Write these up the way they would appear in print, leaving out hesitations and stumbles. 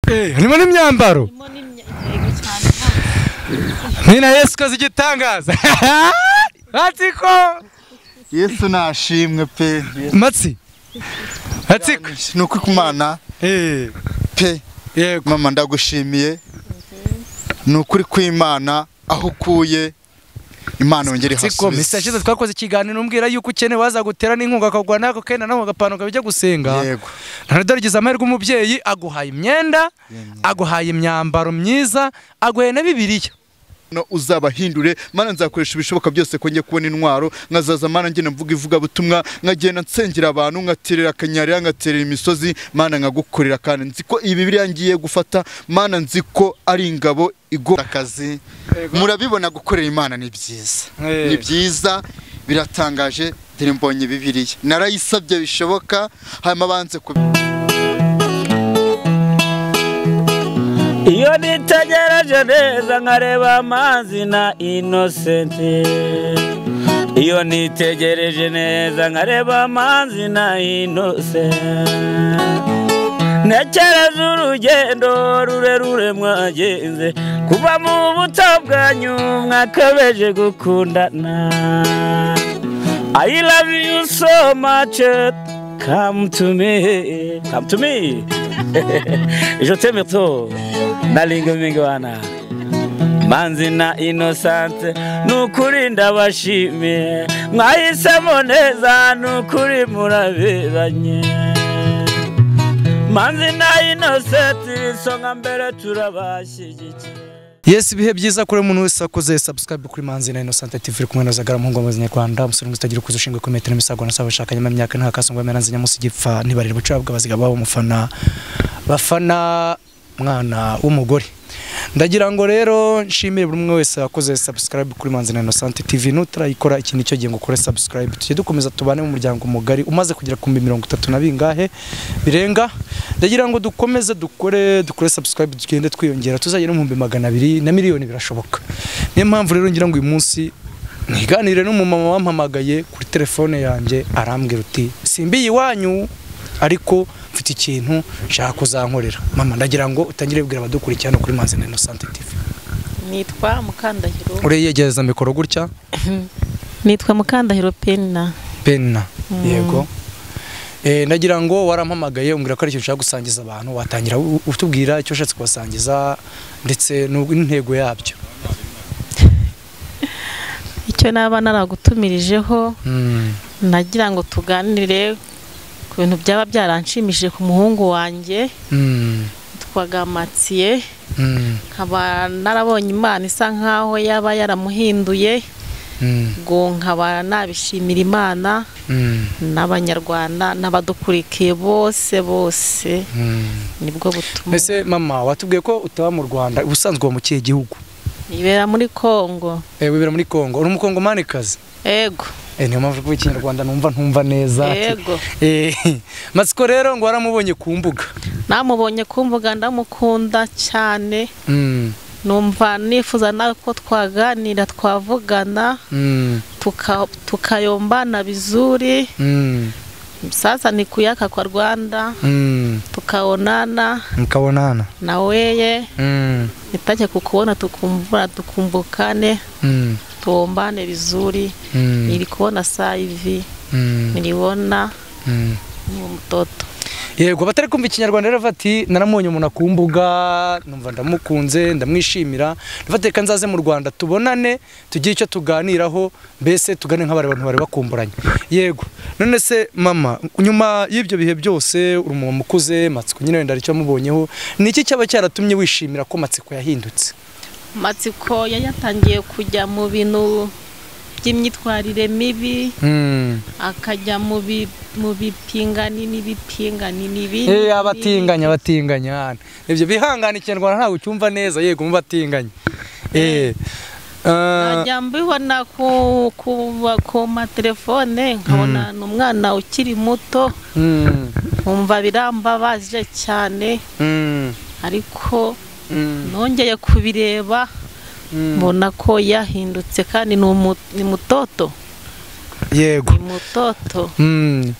Harimo n'imyambaro. Nina Yesu koze igitangaza. Matsiko. Yesu nashimwe pe. Matsi. Matsiko nuko kumana. Pe. Yego. Mama ndagushimiye. Nukuri kw'Imana aho ukuye Imana yongere Matsiko hasubize. Mr. Twakoze ikiganiro umbwira yuko ukene waza gutera n'inkunga akagwa nako kenda naho agapano kabijya gusenga. Yego. None amahirwe umubyeyi aguhaye imyenda, aguhaye imyambaro myiza, aguhaye na Bibiliya. No uzabahindure mana nzakoresha ibishoboka byose ko ngiye kubona intwaro nkazaza mana ngena mvuga ivuga butumwa nkagenda nsengera abantu nkaterera akanyarira nkaterera imisozi mana nkagukorera kandi nzi ko ibi Bibiliya ngiye gufata mana nzi ko ari ingabo igora akazi. Murabibona gukorera Imana ni byiza, ni byiza biratangaje. Dore mbonye Bibiliya narayisabye bishoboka hanyuma banze ku Iyo nitegereje neza nkareba amazi na Innocent. Iyo nitegereje neza nkareba amazi na Innocent. Ntekereza urugendo rurerure mwagenze kuva mu buto bwanyu mwakabeje gukundana. I love you so much, come to me, come to me. Je t'aime trop. Nalinga mingwana Manzi na Innocent nukuri ndabashimiye mwahisemo neza nukuri muraberanye. Manzi na Innocent isonga mbere turabashyigikiye. Yes, ibihe byiza kuri umuntu wese akoze subscribe kuri Manzi na Innocent TV kumwe na Zagara muhungu wa Nyarwanda umusore utagira kuzushingwe ku metero misago na sabashaka nyuma myaka nta kasongwa meranze nyamusi gipfa ntibarira bucabwa baziga babo mufana bafana mwana w'umugore. Ndagira ngo rero nshimire buri umwe wese akoze subscribe kuri Manzi na Innocent TV. Nutarayikora iki nicyo gihe ngo ukore subscribe tujye dukomeza tubane mu muryango mugari umaze kugera ku 30 na bingahe birenga. Ndagira ngo dukomeze dukore subscribe tugende twiyongera tuzagera mu 200 na miliyoni birashoboka. Niyo mpamvu rero ngira ngo uyu munsi niganire n'umumama wampamagaye kuri telefone yanjye arambwira uti simbiye iwanyu ariko mfite ikintu nshaka kuzankorera. Mama ndagira ngo utangire kubwira abadukurikirana kuri Manzi na Innocent TV. Nitwa Mukandahiro. Ureyegereza mikoro gutya. Nitwa Mukandahiro Penina. Penina. Yego. Ndagira ngo warampamagaye umbwira ko ari ikintu ushaka gusangiza abantu, watangira utubwira icyo ushatse kubasangiza ndetse n'intego yabyo. Icyo naba naragutumirijeho nagira ngo tuganire ku bintu byaba byaranshimishije ku muhungu wanjye twagamatsiye nkaba narabonye Imana isa nkaho yaba yaramuhinduye ngo nkaba nabishimira Imana n'abanyarwanda n'abadukurikiye bose bose. Nibwo butumwa. Mbese mama watubwiye ko utaba mu Rwanda, ubusanzwe uba mu kihe gihugu? Ibera muri Kongo. Wibera muri Kongo. Uri umukongomanikazi? Ego. Niyo mpamvu kuvuga ikinyarwanda numva ntumva neza. Yego. Matsiko rero ngo waramubonye ku mbuga. Namubonye ku mbuga ndamukunda cyane. Numva nifuza nawe ko twaganira twavugana tukayombana vizuri. Sasa ni kuyaka kwa Rwanda. Tukaonana. Mkaonana. Na weye. Nitake kukuona tukumbura tukumbukane. Tuombane vizuri. Nilikuona saa hivi. Niliona mtoto. Yego batari kumva ikinyarwanda rero bati naramubonye umuntu akumbuga numva ndamukunze ndamwishimira ndafateka nzaze mu Rwanda tubonane tugire icyo tuganiraho mbese tugane nk'abari abantu bari bakumburanye. Yego none se mama nyuma y'ibyo bihe byose uri umuntu mukuze Matsiko nyine wenda aricyo mubonyeho niki cyaba cyaratumye wishimira ko Matsiko yahindutse? Matsiko yatangiye kujya mu bintu by'imyitwarire mibi, akajya mu bipingani n'ibipingani n'ibindi. Abatinganya abatinganya ibyo bihangana ikinyarwanda ntabwo cyumva neza. Yego mu batinganya najya mbibona ku matelefone nkabona n'umwana ukiri muto, nkumva birambabaje cyane, ariko nongeye kubireba mbona ko yahindutse kandi ni mutoto. Yego. Ni mutoto.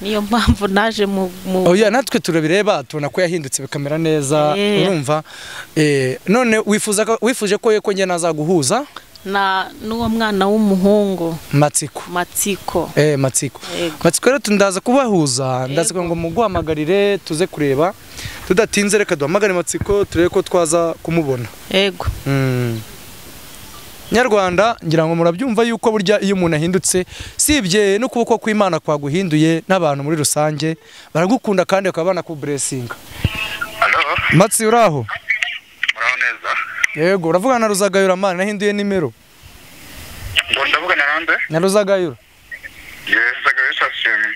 Niyo mpamvu naje mu Oya natwe turabireba tubona ko yahindutse bikamera neza urumva. None wifuje ko yeko nge nazaguhuza na nuwo mwana w'umuhungu Matsiko. Matsiko. Matsiko. Matsiko rero tundaza kubahuza, ndaza ngo muguhamagarire tuze kureba. Tudatinze reka duhamagare Matsiko turebe ko twaza kumubona. Yego. Nyarwanda ngira ngo murabyumva yuko burya iyo umuntu ahindutse sibye no kuboko kw'Imana kwaguhinduye n'abantu muri rusange baragukunda kandi bakaba banakublessinga. Hello. Matsi uraho? Muraho neza. Yego, uravugana na Ruzagayura man, nahinduye nimero. Ngo ndavugana nande? Na Ruzagayura. Yes, Ruzagayura ashimwe.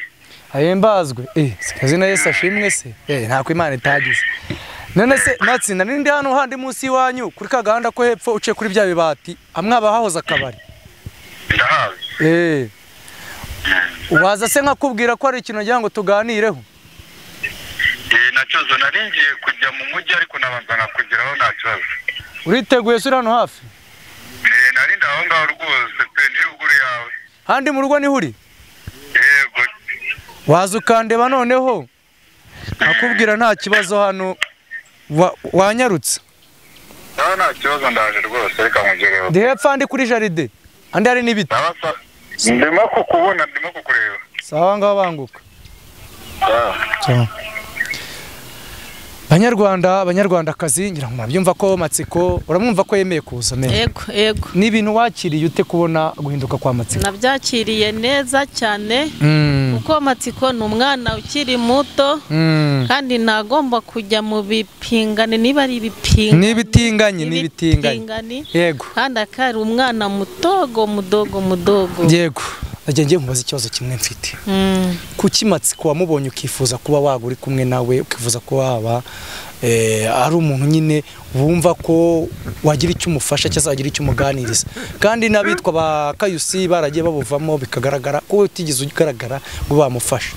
Ahimbazwe. Sikazina Yesu ashimwe se. Ntako Imana itagize. None se Matsi nandi hano handi munsi iwanyu kuri ka gahanda ko hepfo uce kuri bya bibati amwe abahahoza akabari. Ndahazi. Waza se nkakubwira ko ari ikintu ngira ngo tuganireho? Nacozo naringiye kujya mu mujyi ariko nabanza nakugeraho nta kibazo. Uriteguye se hano hafi? Narinda aho ngaho rwose pe, ndi ruguru yawe. Handi mu rugo niho uri? Yego. Waza ukandeba noneho akubwira nta kibazo hano wanyarutse. Nta kibazo ndaje rwose reka nkugereho. Ndi hepfo andi kuri jaride. Andi hari n'ibiti. Ndimo kukubona, ndimo kukureba. Sawa ngaho banguka. Sawa. Banyarwanda, banyarwandakazi ngira ngo murabyumva ko Matsiko uramwumva ko yemeye kuza menya. Yego, yego. Ni ibintu wakiriye ute kubona guhinduka kwa Matsiko? Nabyakiriye neza cyane. Kuko Matsiko ni umwana ukiri muto kandi ntagomba kujya mu bipingane, niba ari ibipingane. Nibitinganye, nibitinganye. Yego. Kandi akari umwana mutogo mudogo mudogo. Yego. Nagiye ngiye nkubaza ikibazo kimwe mfite. Kuki Matsiko wamubonye ukifuza kuba waguri kumwe nawe, ukifuza kuba waba ari umuntu nyine wumva ko wagira icyo umufasha cyangwa wagira icyo umuganiriza, kandi n'abitwa ba Kayusi baragiye babuvamo bikagaragara ko utigeze ugaragara ngo bamufashe?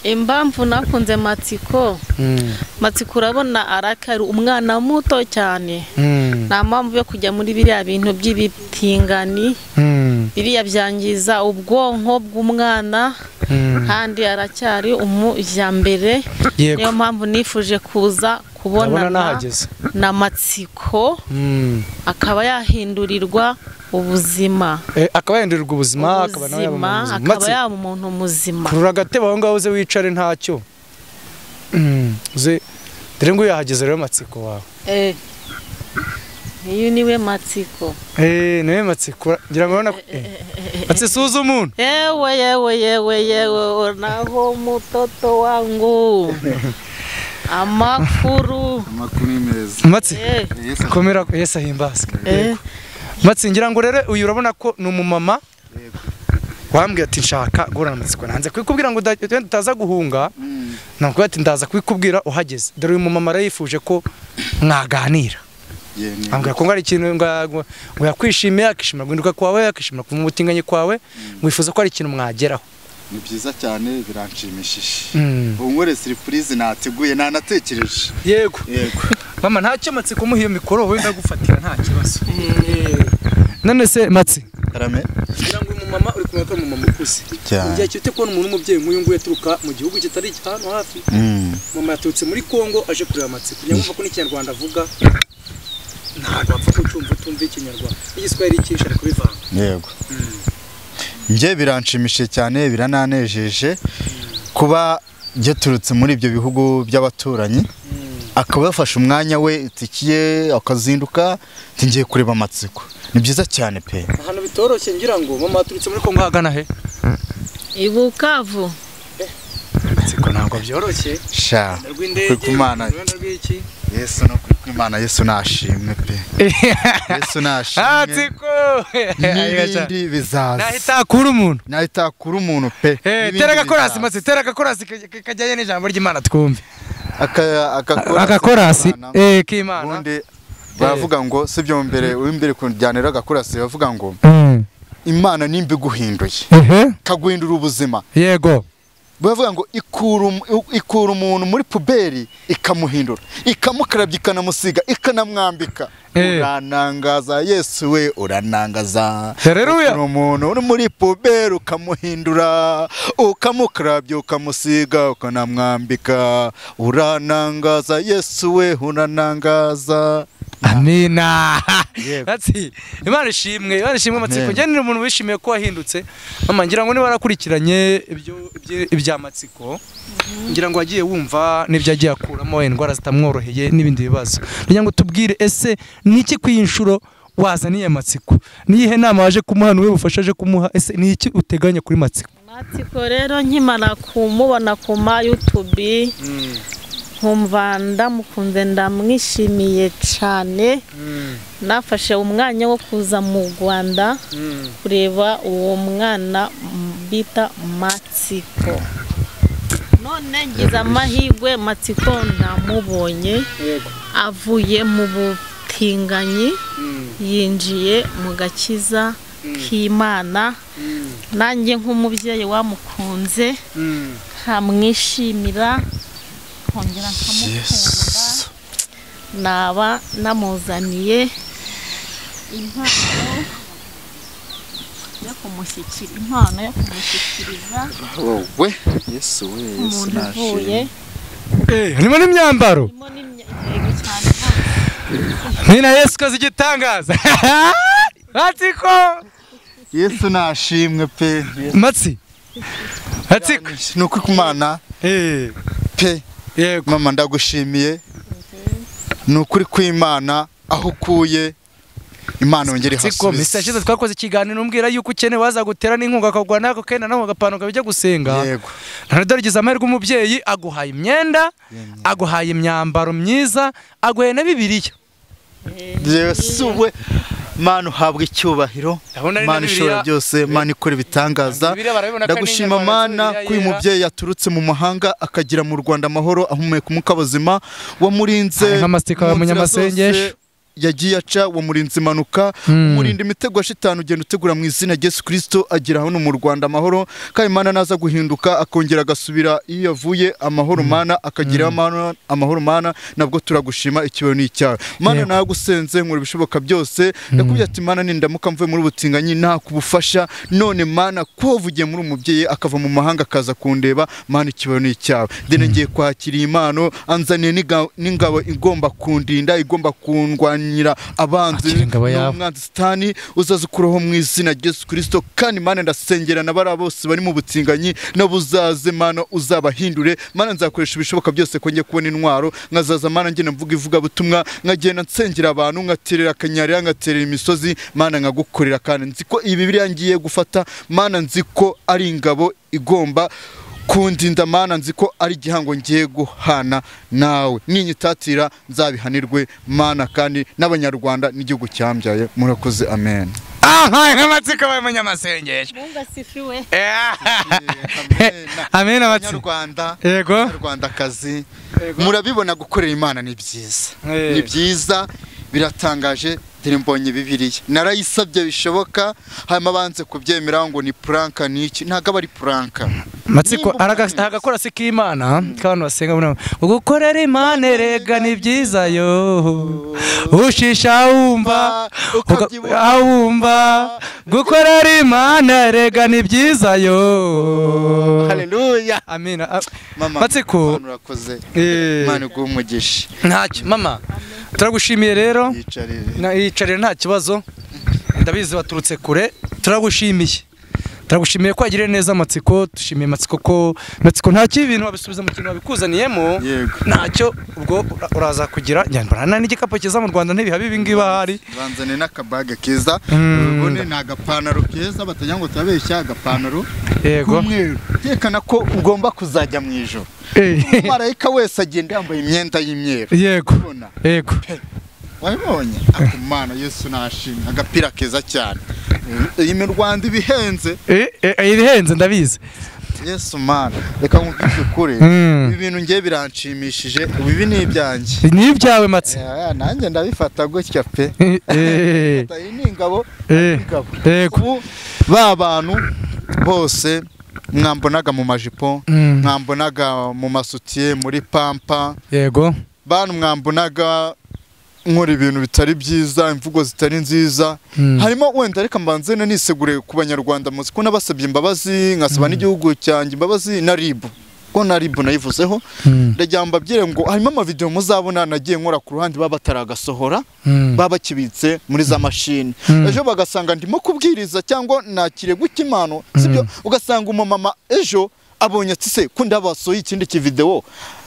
Impamvu nakunze Matsiko, Matsiko urabona arakari umwana muto cyane, nta mpamvu yo kujya muri biriya bintu by'ibitingani, biriya byangiza ubwonko bw'umwana, kandi aracyari umujyambere. Niyo mpamvu nifuje kuza kubonana na Matsiko, akaba yahindurirwa ubuzima. Akaba yahindurirwa ubuzima, akaba nawe yaba umuntu muzima. Kurura agatebe aho ngaho uze wicare ntacyo. Uze dore ngo yahageze rero Matsiko wawe. Niyo niwe Matsiko. Niwe Matsiko ngira ngo urabona Matsi suza umuntu. Yewe yewe yewe yewe naho mutoto wangu. Amakuru. Amakuru ni meza. Matsi komera Yesu ahimbazwe. Matsi ngira ngo rero uyu urabona ko ni umumama wambwiye ati nshaka guhura na Matsiko, nanze kubikubwira ngo utaza guhunga, nakubwira ati ndaza kubikubwira uhageze. Dore uyu mumama yifuje ko mwaganira, ambwira ko ngo ari ikintu ngo yakwishimiye, akishimira guhinduka kwawe, akishimira kuva mu butinganyi kwawe, ngo yifuza ko ari ikintu mwageraho. Ni byiza cyane biranshimishije. Ubu nkore surprise nateguye nanatekereje. Yego. Yego. Mama ntacyo Matsiko muhiye mikoro wowe ndagufatira nta kibazo. None se Matsi, karame ngira ngo uyu mumama uri kumwe ko mumama ukuze. Ngiye cyute kubona umuntu umubyeyi nk'uyu nguyu aturuka mu gihugu kitari hano hafi. Mama yaturutse muri Kongo aje kureba Matsiko. Kugira ngo ko n'ikinyarwanda avuga ntabwo apfa kucyumva utumva ikinyarwanda. Igiswahili cyinshi ari kubivanga. Yego. Nje biranshimishije cyane birananejeje kuba yaturutse muri ibyo bihugu by'abaturanyi, akaba yafashe umwanya we itikiye akazinduka ngiye kureba Matsiko. Ni byiza cyane pe. Ahantu bitoroshye ngira ngo mama yaturutse muri Kongo hagana he? I Bukavu. Matsiko ntabwo byoroshye. Sha. Kumana. Yesu no kwimana Yesu nashimwe pe. Yesu nashimwe. Matsiko. N'ibindi bizaza. Nahita kuri umuntu. Nahita kuri umuntu pe. Tera gakorasi Matsi, tera gakorasi kajyanye n'ijambo ry'Imana twumve. Agakorasi k'Imana. Ubundi bavuga ngo sibyo mbere uwimbere kujyanira agakorasi bavuga ngo Imana nimba iguhinduye. Kaguhindura ubuzima. Yego. Bavuga ngo ikura umuntu muri puberi ikamuhindura, ikamukarabya, ikanamusiga, ikanamwambika. Uranangaza Yesu we, uranangaza. Haleluya. Umuntu uri muri puberi ukamuhindura, ukamukarabya, ukamusiga, ukanamwambika. Uranangaza Yesu we, uranangaza. Amina. Ati Imana ishimwe, Imana ishimwe Matsiko. Njye ni umuntu wishimiye ko wahindutse. Mama ngira ngo niba warakurikiranye ibyo ibya Matsiko, ngira ngo wagiye wumva n'ibyo agiye akuramo, indwara zitamworoheye n'ibindi bibazo. Ngira ngo tubwire, ese niki kwinshuro wazaniye Matsiko? Niyihe nama waje kumuha, niwe bufasha aje kumuha? Ese niki uteganya kuri Matsiko? Matsiko rero nkimara kumubona ku ma YouTube, nkumva ndamukunze, ndamwishimiye cyane. Nafashe umwanya wo kuza mu Rwanda kureba uwo mwana bita Matsiko. None ngize amahirwe, Matsiko ndamubonye avuye mu butinganyi, yinjiye mu gakiza k'Imana. Nanjye nk'umubyeyi wamukunze nkamwishimira, nkongera nkamukunda, naba namuzaniye impano yo kumushyikira, impano yo kumushyikiriza. Wowe Yesu we, Yesu nashimwe. Harimo n'imyambaro, nina Yesu koze igitangaza. Matsiko, Yesu nashimwe pe. Matsi, Matsiko nuko kumana pe. Yego mama, ndagushimiye nukuri kw'Imana aho ukuye Imana yongere hasubize. Mr. Shize twakoze ikiganiro umbwira yuko ukene waza gutera n'inkunga akagwa nako kena naho agapano kabijya gusenga. Yego. Ntadoregeza amahirwe umubyeyi aguhaye imyenda, aguhaye imyambaro myiza, aguhaye na Bibiliya. Yesu we, Mana uhabwa icyubahiro, Mana ishobora byose, Mana ikora ibitangaza. Ndagushima Mana ko uyu mubyeyi yaturutse mu mahanga akagira mu Rwanda amahoro, ahumeka umwuka w'ubuzima, wamurinze nk'umunyamasengesho yagiye aca, wamurinze impanuka, umurinda imitego ya shitani ugenda utegura mu izina rya Yesu Kristo, agira hano mu Rwanda amahoro. Kandi Mana naza guhinduka akongera agasubira iyo yavuye amahoro, Mana akagira amahoro, Mana nabwo turagushima, ikibazo ni icyawe. Mana nagusenze nkora ibishoboka byose, ndakubwira ati Mana nindamuka mvuye muri butinganyi nta kubufasha, none Mana ko uvugiye muri umubyeyi akava mu mahanga akaza kundeba, Mana ikibazo ni icyawe. Dene ngiye kwakira impano anzaniye n'ingabo igomba kundinda, igomba kundwanya abanzi n'umwanzi Satani, uzaza ukuroho mu izina rya Yesu Kristo. Kandi Mana ndasengera na bariya bose bari mu butinganyi, nabo uzaze Mana uzabahindure. Mana nzakoresha ibishoboka byose ko njye kubona intwaro, nkazaza Mana ngenda mvuga ivugabutumwa, nkagenda nsengera abantu, nkaterera akanyarira, nkaterera imisozi, Mana nkagukorera. Kandi nzi ko ibi Bibiliya ngiye gufata, Mana nzi ko ari ingabo igomba kundinda, Mana nzi ko ari igihango ngiye guhana nawe, ninyitatira nzabihanirwe Mana, kandi n'abanyarwanda n'igihugu cyambyaye. Murakoze, amen. Aha nk'amatsiko y'umunyamasengesho. Mungu asifiwe. Amen. Abanyarwanda, yego Abanyarwandakazi, murabibona gukorera Imana ni byiza, ni byiza, biratangaje. Dore mbonye Bibiliya narayisabye bishoboka, hanyuma banze kubyemera ngo ni pranka. Niki ntago aba ari pranka. Matsiko aragakora se k'Imana kandi basenga muri gukorera Imana erega ni byiza yo, ushisha wumva wumva gukorera Imana erega ni byiza yo. Haleluya, amina. Matsiko urakoze, Imana iguhe umugisha. Ntacyo mama, turagushimiye rero, yicarire nta kibazo, ndabizi baturutse kure. Turagushimiye, turagushimiye ko wagiriye neza Matsiko. Dushimiye Matsiko ko Matsiko nta kintu wabisubiza mu kintu wabikuzaniyemo, ntacyo ubwo uraza kugira njyana n'igikapu kiza mu Rwanda ntibihabi ibi ngibi ahari. Banzane n'akabage keza, ubone ni agapantaro keza, batagira ngo turabeshya, agapantaro k'umweru tekana ko ugomba kuzajya mu ijoro. Marayika wese agenda yambaye imyenda y'imyeru. Yego, yego, wabibonye akumana. Yesu nashimwe, agapira keza cyane. Iyi mu Rwanda ibihenze, ibihenze ndabizi. Yesu Mana, reka nkubwire ukuri, ibi bintu ngiye biranshimishije, ibi ni ibyanjye. Ni ibyawe Matsi. Nanjye ndabifata gutya pe. Iyi ni ingabo, ingabo. Ba bantu bose Mwambonaga mu majipo, mwambonaga mu masutiye, muri pampa. Yego. Bantu mwambonaga nkora ibintu bitari byiza, imvugo zitari nziza. Harimo wenda reka mbanze nisegure ku banyarwanda muzi ko nabasabye imbabazi, nkasaba n'igihugu cyanjye imbabazi na RIB. Ko na RIB nayivuzeho. Ndagira mbabwire ngo harimo amavideo muzabona nagiye nkora ku ruhande baba bataragasohora, baba bakibitse muri za mashini. Ejo bagasanga ndimo kubwiriza cyangwa nakire gukimano, sibyo? Ugasanga umumama ejo abonye ati se ko ndabasohoye ikindi kivideo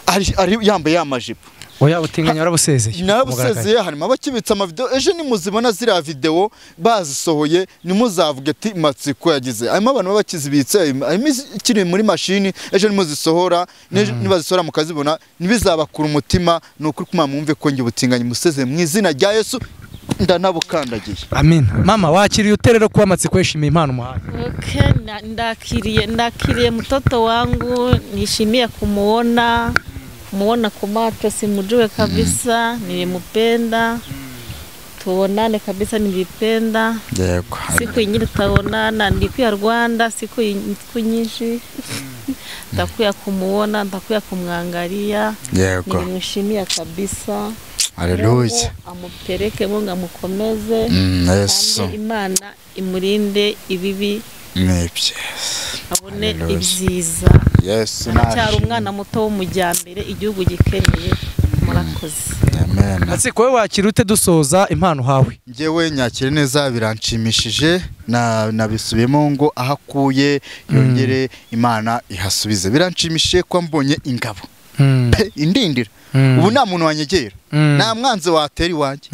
ari yambaye amajipo. Oya utinganya warabusezeye. Narabusezeye, harimo abakibitse amavideo. Ejo nimuzibona ziriya video bazisohoye nimuzavuge ati Matsiko yagize. Harimo abantu babakizibitse, harimo ikiri muri mashini, ejo nimuzisohora, nibazisohora mukazibona nibizabakura umutima. Nukuri kuma mwumve ko nge ubutinganyi musezeye mu izina rya Yesu, ndanabukandagiye. Amen. Mama wakiriye uterero kuba Matsiko yishimiye impano umuhaye? Okay, ndakiriye mtoto wangu, nishimiye kumuona. Muona kwa macho simujue kabisa, nilimupenda. Tuonane kabisa, nilipenda. Yego. Siku nyingine tutaonana, nilikuya Rwanda siku nyinshi. Ntakuya kumuona, ntakuya kumwangalia. Yego. Nilimheshimia kabisa. Haleluya. Amupeleke Mungu amukomeze. Yesu. Imana imurinde ibibi. Nibyo. Abone ibyiza. Yesu aracyari umwana muto w'umujyambere igihugu gikeneye. Murakoze. Amen. Matsiko we wakira ute dusoza impano hawe? Njyewe nyakire neza, biranshimishije, nabisubiyemo ngo ahakuye yongere Imana ihasubize. Biranshimishije ko mbonye ingabo pe indindira. Ubu nta muntu wanyegera, nta mwanzi watera iwanjye.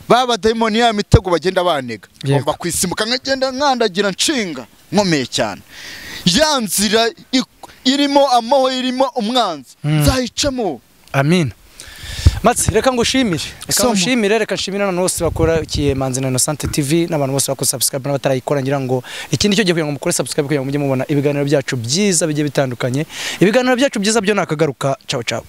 Baba demoni ya mitego bagenda banega, ngomba kwisimuka nkagenda nkandagira nshinga nkomeye cyane. Ya nzira irimo amaho, irimo umwanzi, nzayicamo. Amin. Matsi reka ngushimire. Reka ngushimire, reka nshimire n'abantu bose bakora iki Manzi na Innocent TV n'abantu bose bakora subscribe n'abatarayikora, ngira ngo iki nicyo gihe kugira ngo mukore subscribe kugira ngo mujye mubona ibiganiro byacu byiza bigiye bitandukanye. Ibiganiro byacu byiza byo nakagaruka. Ciao ciao.